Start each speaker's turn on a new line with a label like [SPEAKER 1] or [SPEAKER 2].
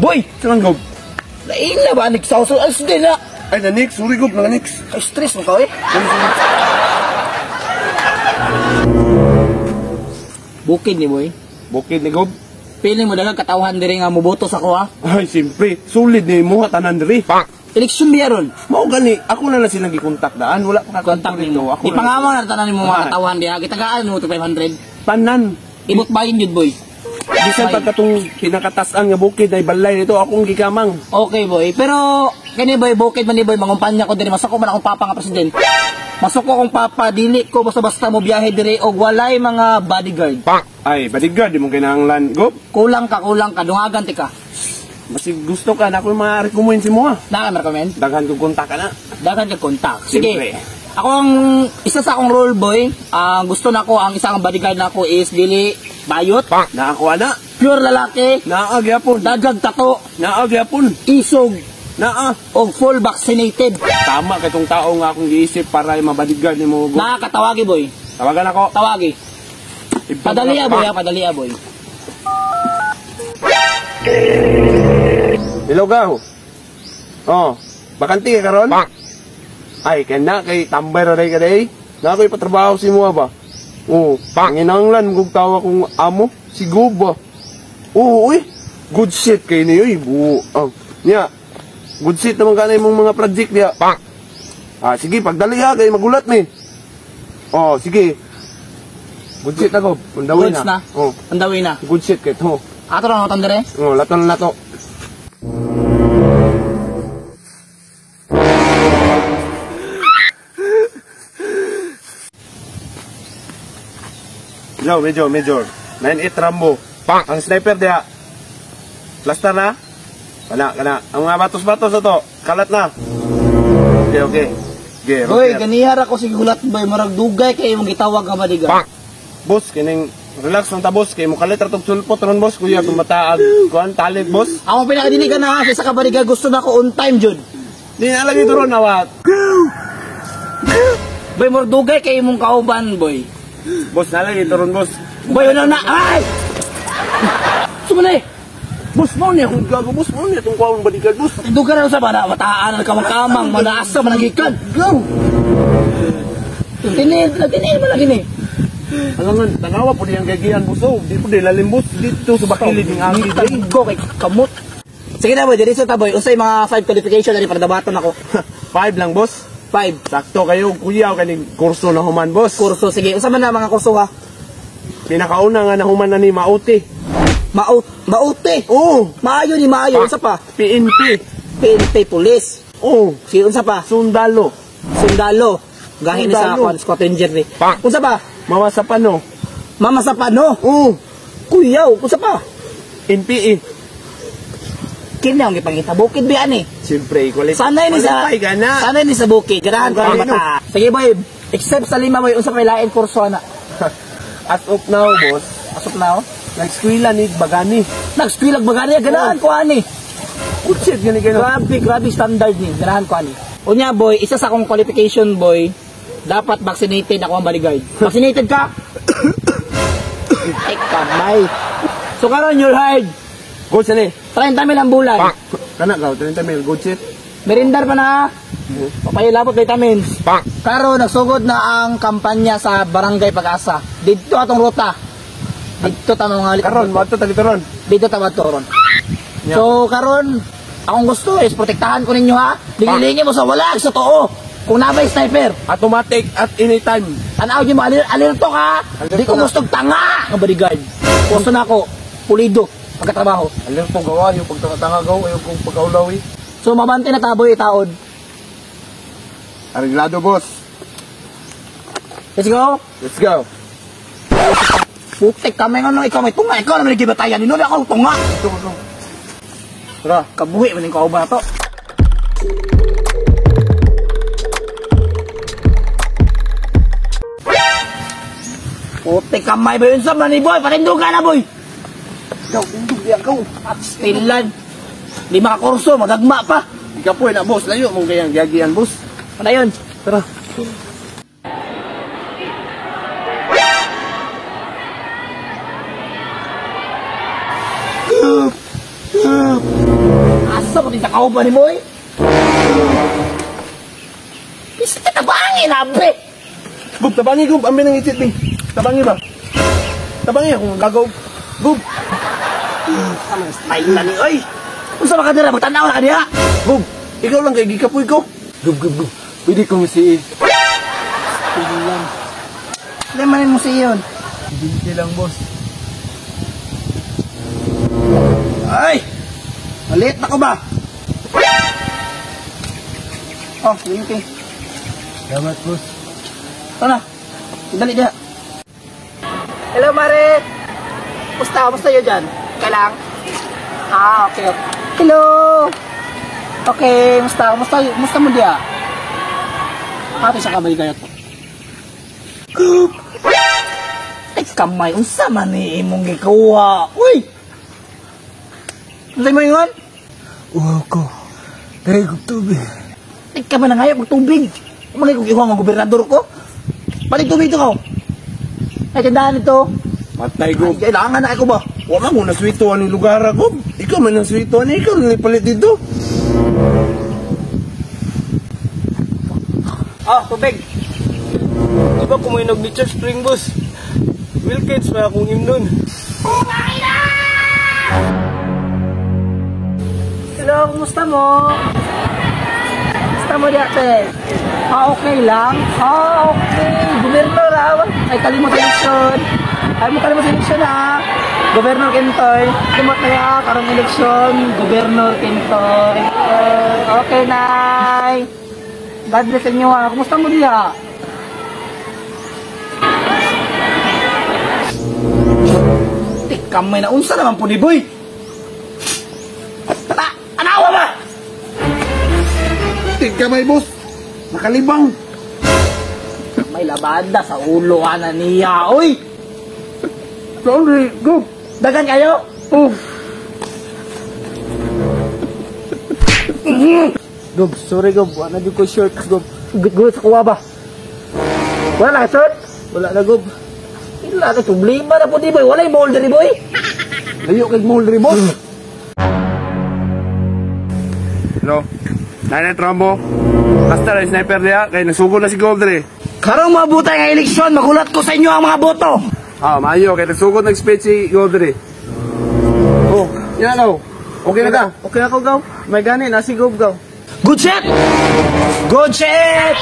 [SPEAKER 1] Boy!
[SPEAKER 2] Saan Gob?
[SPEAKER 1] Naila ba anik sa uso? Alis din na!
[SPEAKER 2] Ay, nanik. Sorry, Gob. Nanix.
[SPEAKER 1] Ay, stress mo ka eh. Bukid ni boy.
[SPEAKER 2] Bukid ni Gob.
[SPEAKER 1] Feeling mo daghang katawhan diri nga moboto sa ko ha.
[SPEAKER 2] Ay, siyempre. Solid ni mo tanan diri.
[SPEAKER 1] Eleksyon biya ron.
[SPEAKER 2] Mao gani, ako na lang silang gikontak daan. Wala pa
[SPEAKER 1] Kontak nimo.
[SPEAKER 2] Ako na.
[SPEAKER 1] Ipangamo na tanan nimo mga
[SPEAKER 2] Ah.
[SPEAKER 1] katawhan diha. Gitagaan mo to 500.
[SPEAKER 2] Tanan.
[SPEAKER 1] Ibot bayin jud boy.
[SPEAKER 2] Bisan pa katong pinakatasan nga bukid ay balay nito akong gikamang.
[SPEAKER 1] Okay boy, pero kini boy bukid man ni boy mangumpanya ko diri masako man akong papa nga president. Masoko akong papa dili ko basta-basta mo biyahe diri og walay mga bodyguard.
[SPEAKER 2] Ay, bodyguard di mo kinahanglan, Gob.
[SPEAKER 1] Kulang ka dungagan ti ka.
[SPEAKER 2] Masig gusto ka na ako ma-recommend si mo ha.
[SPEAKER 1] Na ka recommend?
[SPEAKER 2] Daghan kong kontak ka na.
[SPEAKER 1] Daghan ka contact. Sige.
[SPEAKER 2] Siyempre.
[SPEAKER 1] Ako ang isa sa akong role boy, ang gusto nako ang isang bodyguard nako is dili bayot,
[SPEAKER 2] Na ako ana.
[SPEAKER 1] pure lalaki,
[SPEAKER 2] Naa gyapon.
[SPEAKER 1] dagag tato,
[SPEAKER 2] Naa gyapon.
[SPEAKER 1] isog,
[SPEAKER 2] Naa.
[SPEAKER 1] og full vaccinated.
[SPEAKER 2] Tama kay tong tao nga akong giisip para ma-bodyguard nimo. Gob.
[SPEAKER 1] Nakakatawagi boy.
[SPEAKER 2] Tawagan ako.
[SPEAKER 1] Tawagi. Padali boy, ha, padali boy.
[SPEAKER 2] Hello, Gaw. Oh, bakante ka karon? Ay, kaya kay tambay ra ka day. Na ako'y patrabaho si mo ba? Oo, panginanglan kog tawa kong amo, si Gob ba? Oo, uy. Good shit kay niyo, uy. Buang. Niya, good shit naman kanay mong mga project niya. Ah, sige, pagdali ha, kay magulat ni. Oh, sige. Good shit ako. Undawin
[SPEAKER 1] Goods na.
[SPEAKER 2] Oh,
[SPEAKER 1] Andawi na.
[SPEAKER 2] good shit kay to.
[SPEAKER 1] Ato ra ang dire.
[SPEAKER 2] Oh, laton na to. Yo, major, major. 9-8 Rambo. Ang sniper diha. Plaster na? Kana, kana. Ang mga batos-batos na to. Kalat na. Okay, okay. Okay,
[SPEAKER 1] Boy,
[SPEAKER 2] Roger.
[SPEAKER 1] ganihar ako sige gulat boy, murag dugay kay imong gitawag nga bodyguard.
[SPEAKER 2] Boss, kining relax lang ta boss kay mo kalit ra tog sulpot ron boss kuya kung mataag kuan talit boss.
[SPEAKER 1] Ako pinakadili ka na ha, sa isa ka bodyguard gusto na ko on time jud.
[SPEAKER 2] Di na lagi turon awat.
[SPEAKER 1] Boy, murag dugay kay imong kauban boy.
[SPEAKER 2] Boss, nalagi turon boss.
[SPEAKER 1] Boy, ano na? Ay! Sumali!
[SPEAKER 2] Boss mo niya kung gago boss mo niya tong kuan bodyguard boss.
[SPEAKER 1] Dugay na sa para mataan na kamang-kamang, manaasa managikan.
[SPEAKER 2] Go.
[SPEAKER 1] Tinil, tinil mo lagi ni.
[SPEAKER 2] Alangan, tanawa po diyang gagian boss. Oh, di po di lalim boss dito sa bakilid ng agi.
[SPEAKER 1] Tago kay kamot. Sige na boy, diri sa taboy. Unsay mga 5 qualification diri para dabaton ako?
[SPEAKER 2] 5 lang boss.
[SPEAKER 1] 5
[SPEAKER 2] Sakto kayo kuya kaning kurso na human boss.
[SPEAKER 1] Kurso sige. Unsa man na mga kurso ha?
[SPEAKER 2] Pinakauna nga nahuman na ni Mauti.
[SPEAKER 1] Maute.
[SPEAKER 2] Oh,
[SPEAKER 1] Maayo ni maayo unsa pa?
[SPEAKER 2] PNP.
[SPEAKER 1] PNP police.
[SPEAKER 2] Oh,
[SPEAKER 1] Sige unsa pa?
[SPEAKER 2] sundalo.
[SPEAKER 1] Sundalo. Gahi ni sa
[SPEAKER 2] Sundalo.
[SPEAKER 1] kwan Scott Ranger ni. Unsa pa?
[SPEAKER 2] Mama sa pano.
[SPEAKER 1] Mama sa pano.
[SPEAKER 2] Oh,
[SPEAKER 1] Kuyaw, unsa pa?
[SPEAKER 2] NPE.
[SPEAKER 1] Kini ang gipangita bukid biya ni.
[SPEAKER 2] Siyempre, qualify.
[SPEAKER 1] Sanay ni sa
[SPEAKER 2] Qualify ka na.
[SPEAKER 1] Sanay ni sa bukid. Ganahan ko ang
[SPEAKER 2] Gani, no?
[SPEAKER 1] bata. Sige boy, except sa lima boy, unsa pa lain kurso ana?
[SPEAKER 2] As of now, boss,
[SPEAKER 1] As of now,
[SPEAKER 2] nag-eskwela ni Bagani.
[SPEAKER 1] nag-eskwela bagani ganahan ko ani.
[SPEAKER 2] Good shit, gani kayo.
[SPEAKER 1] Grabe, grabe standard ni. Ganahan ko ani. Unya boy, isa sa akong qualification boy, dapat vaccinated ako ang bodyguard. Vaccinated ka? Ay, kamay. So karon you're hired.
[SPEAKER 2] Good shit ni.
[SPEAKER 1] 30 mil ang bulan.
[SPEAKER 2] Kana ka, 30 mil, good shit.
[SPEAKER 1] Merindar pa na. Papayilabot vitamins. Karon nagsugod na ang kampanya sa Barangay Pag-asa. Dito atong ruta. Dito ta mga
[SPEAKER 2] Karon, mato tali karon.
[SPEAKER 1] Dito ta madto ron.
[SPEAKER 2] Yeah.
[SPEAKER 1] So karon akong gusto is protektahan ko ninyo ha. Lingilingi mo sa wala sa too. Kung nabay sniper,
[SPEAKER 2] Automatic at anytime.
[SPEAKER 1] tanaw niyo mo alerto ka.
[SPEAKER 2] Alerto
[SPEAKER 1] Di ko
[SPEAKER 2] na.
[SPEAKER 1] gusto tanga ang bodyguard. Gusto na ako pulido pagkatrabaho.
[SPEAKER 2] Alerto gawa, yung pagtanga-tanga gaw, ayaw kong pagkaulawi.
[SPEAKER 1] So mabante na taboy itaod.
[SPEAKER 2] Arreglado, boss.
[SPEAKER 1] Let's go.
[SPEAKER 2] Let's go.
[SPEAKER 1] Putik kami nga nung ikaw may tunga. Ikaw naman nagibatayan. Ninuli ako tunga.
[SPEAKER 2] Ito, ito. Tara.
[SPEAKER 1] Kabuhi man yung kauban na to. Putik kamay ba yun sa man ni boy? Patindugan na boy!
[SPEAKER 2] Gaw, tindog diya, gaw.
[SPEAKER 1] Stilan. 5 ka kurso, magagma pa.
[SPEAKER 2] Ikaw po, na, boss. Layo mong kayang giyagian, boss.
[SPEAKER 1] Ano yun?
[SPEAKER 2] Tara.
[SPEAKER 1] Lakaw pa ni boy. Pista tabangin, abe.
[SPEAKER 2] Gub, tabangi, Gub. Ambi nang itit, ni. Tabangi ba? Tabangi akong gagaw. Gub.
[SPEAKER 1] Ang style na ni, oy. Unsa ba ka dira? Magtanaw na ka diha.
[SPEAKER 2] Gub, ikaw lang kay gikapoy ko.
[SPEAKER 3] Gub, gub, gub. Pwede ko musiin.
[SPEAKER 1] Hindi manin mo siyon.
[SPEAKER 3] Binti lang, boss.
[SPEAKER 1] Ay! Maliit na ko ba? Oh, okay.
[SPEAKER 3] Salamat, boss.
[SPEAKER 1] Tara. Dali diha. Hello, Mare. Kumusta? Kumusta yun dyan? Okay lang? Ah, okay. Hello! Okay, kumusta? Kumusta, kumusta mo diha? Ate sa kamay kayo to. Ay, kamay. Unsa man ni imong gikuha? Uy! Unsa mo ingon?
[SPEAKER 3] Uhaw ko. Dahil kong tubig.
[SPEAKER 1] Ay, kamay na ngayon, magtubig. Mga kong ikuha ng gobernador ko. Palit tubig to ko. Ay, tindahan ito.
[SPEAKER 2] Matay, Gub.
[SPEAKER 1] Ay, kailangan na ako ba?
[SPEAKER 2] Wala mo na swito ani lugar ako. Ikaw man ang swito ani, ikaw lang palit dito.
[SPEAKER 1] Oh, tubig.
[SPEAKER 3] Di ba kuminog ni Church Spring, boss? Wilkins, may akong himnon.
[SPEAKER 1] Hello, kumusta mo? Kumusta mo di ate? Ah, okay lang? Ah, okay. Gobernador ah. Ay, kalimot sa eleksyon. Ay mo kalimot sa eleksyon ah. Governor Kentoy. Limot na ya, karong eleksyon. Governor Kentoy. Okay, nay. God bless inyo ah. Kumusta mo diha? Kamay na unsa naman po ni boy. Tata, anawa ba?
[SPEAKER 2] Tig kamay, boss. Nakalibang.
[SPEAKER 1] May labada sa ulo ana niya, oy.
[SPEAKER 2] Sorry, Gub.
[SPEAKER 1] Dagan kayo? Uff.
[SPEAKER 3] Gob, sorry, Gob. Wala na ko short, Gob.
[SPEAKER 1] Good sa kuha ba? Wala na short?
[SPEAKER 3] Wala na, Gob.
[SPEAKER 1] Wala na problema na po di boy. Wala yung molder boy.
[SPEAKER 2] Layo kay Mulder, boss. Hello. Nanay Trombo. Basta na sniper diha kay nasugod na si Gob dre.
[SPEAKER 1] Karong mabutay nga eleksyon, magulat ko sa inyo ang mga boto.
[SPEAKER 2] Ah, maayo kay nasugod nag speech si Gob dre. Oh, yan na. Okay na ka?
[SPEAKER 3] Okay ako, Gaw. May gani, nasi Gob, Gaw.
[SPEAKER 1] Good shit! Good shit!